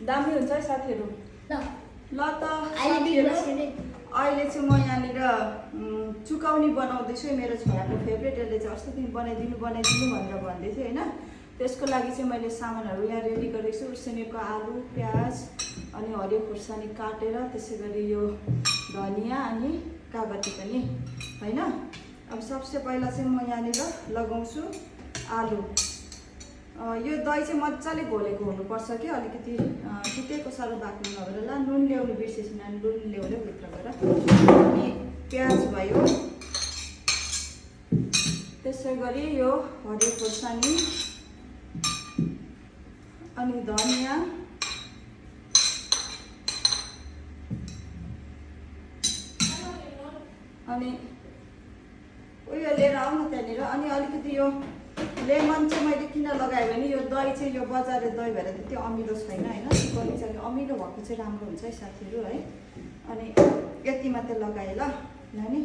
दामी हुन्छ है साथीहरू। ल त अहिले चाहिँ म यहाँनिर चुकाउनी बनाउँदैछु। मेरो छोराको फेभरेट, यसले चाहिँ अस्ति दिन बनाइदिनु भनेर भन्दै थियो होइन। त्यसको लागि चाहिँ मैले सामानहरू यहाँ रेडी गरेको छु। उसिनेको आलु, प्याज अनि हरियो खुर्सानी काटेर, त्यसै गरी यो धनियाँ अनि कागती पनि होइन। अब सबसे पहिला चाहिँ म यहाँनिर लगाउँछु आलु। यो दही चाहिँ मजाले घोलेको हुनुपर्छ कि अलिकति छिटेको साह्रो बाक्नु नभएर। ल नुन ल्याउनु बिर्सेछु, नुन ल्याउनु भित्र गएर। अनि प्याज भयो, त्यसै गरी यो हरियो खोर्सानी अनि धनियाँ अनि उयो लिएर आउनु त्यहाँनिर। अनि अलिकति यो लेमन चाहिँ मैले किन लगाएँ भने यो दही चाहिँ यो बजारे दही भएर त्यति अमिलो छैन होइन। चिकन चाहिँ अमिलो भएको चाहिँ राम्रो हुन्छ है साथीहरू है। अनि यति मात्रै लगाएँ ल नानी।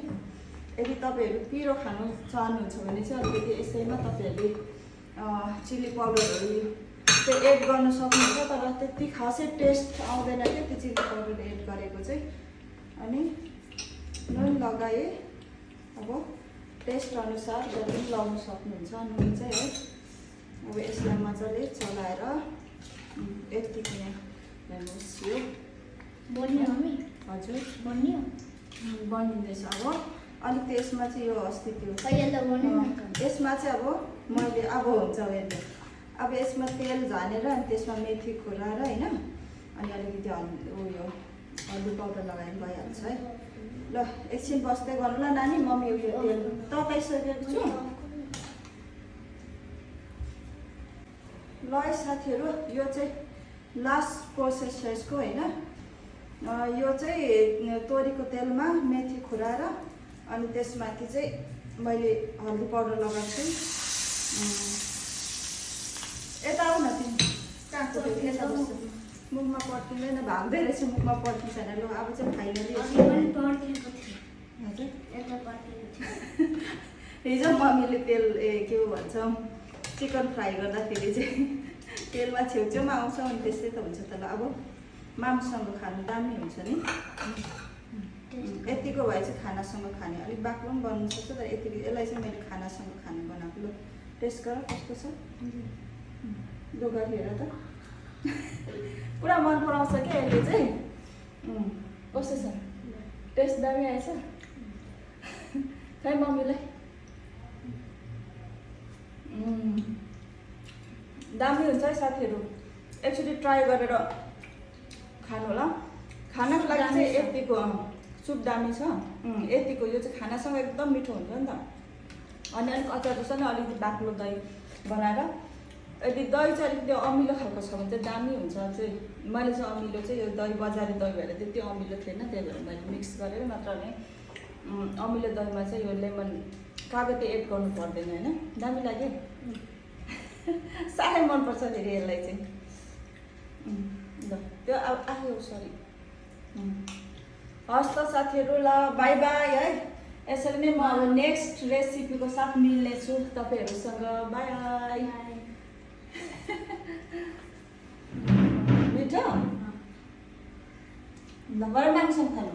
यदि तपाईँहरू पिरो खानु चाहनुहुन्छ भने चाहिँ अलिकति यसैमा तपाईँहरूले चिल्ली पाउडरहरू चाहिँ एड गर्न सक्नुहुन्छ, तर त्यति खासै टेस्ट आउँदैन क्या त्यो चिल्ली पाउडर एड गरेको चाहिँ। अनि नुन लगाएँ। अब टेस्ट अनुसार जति पनि लाउनु सक्नुहुन्छ नुन चाहिँ है। अब यसलाई मजाले चलाएर यतिको यहाँ हेर्नुहोस् यो बनियो मम्मी। हजुर बनियो, बनिँदैछ। अब अलिक त्यसमा चाहिँ यो अस्ति त्यो यसमा चाहिँ अब मैले अब हुन्छ हेर्नु। अब यसमा तेल झानेर अनि त्यसमा मेथी खोलाएर होइन, अनि अलिकति उयो हल्दी पाउडर लगाएर भइहाल्छ है। ल एकछिन बस्दै गर्नु ल नानी। मम्मी उयो तेल तताइसकेको छु। ल साथीहरू, यो चाहिँ लास्ट प्रोसेस छ यसको होइन। यो चाहिँ तोरीको तेलमा मेथी खुराएर अनि त्यसमाथि चाहिँ मैले हल्दी पाउडर लगाएको छु। यता आऊ न तिमी, कहाँ मुखमा पड्किँदैन, भाग्दै रहेछ मुखमा पड्किन्छ होइन। ल अब चाहिँ फाइनली हिजो मम्मीले तेल के भन्छ चिकन फ्राई गर्दाखेरि चाहिँ तेलमा छेउछेउमा आउँछ अनि त्यस्तै त हुन्छ। तर अब मामसँग खानु दामी हुन्छ नि। यतिको भए चाहिँ खानासँग खाने, अलिक बाक्लो पनि बन्नु सक्छ, तर यतिको यसलाई चाहिँ मैले खानासँग खाने बनाएको। ल टेस्ट गर कस्तो छ। दोकान हेर त पुरा मन पराउँछ क्या यसले चाहिँ। कस्तो छ टेस्ट? दामी आएछ खै मम्मीलाई। दामी हुन्छ है साथीहरू, एक्चुअली ट्राई गरेर खानु होला। खानाको लागि चाहिँ यतिको सुप दामी छ। यतिको यो चाहिँ खानासँग एकदम मिठो हुन्छ नि त। अनि अलिक अचार जस्तो नि अलिकति बाक्लो दही बनाएर, यदि दही चाहिँ अलिकति अमिलो खालको छ भने चाहिँ दामी हुन्छ चाहिँ। मैले चाहिँ अमिलो चाहिँ यो दही बजारे दही भएर त्यति अमिलो थिएन, त्यही भएर मैले मिक्स गरेर, नत्र भने अमिलो दहीमा चाहिँ यो लेमन कागती एड गर्नु पर्दैन होइन। दामी लाग्यो साह्रै मनपर्छ फेरि यसलाई चाहिँ। ल त्यो अब आयो सरी। हस् त साथीहरू, ल बाई बाई है। यसरी नै म अब नेक्स्ट रेसिपीको साथ मिल्नेछु तपाईँहरूसँग। बाई। मिठो ल, बडा माङसँग खानु।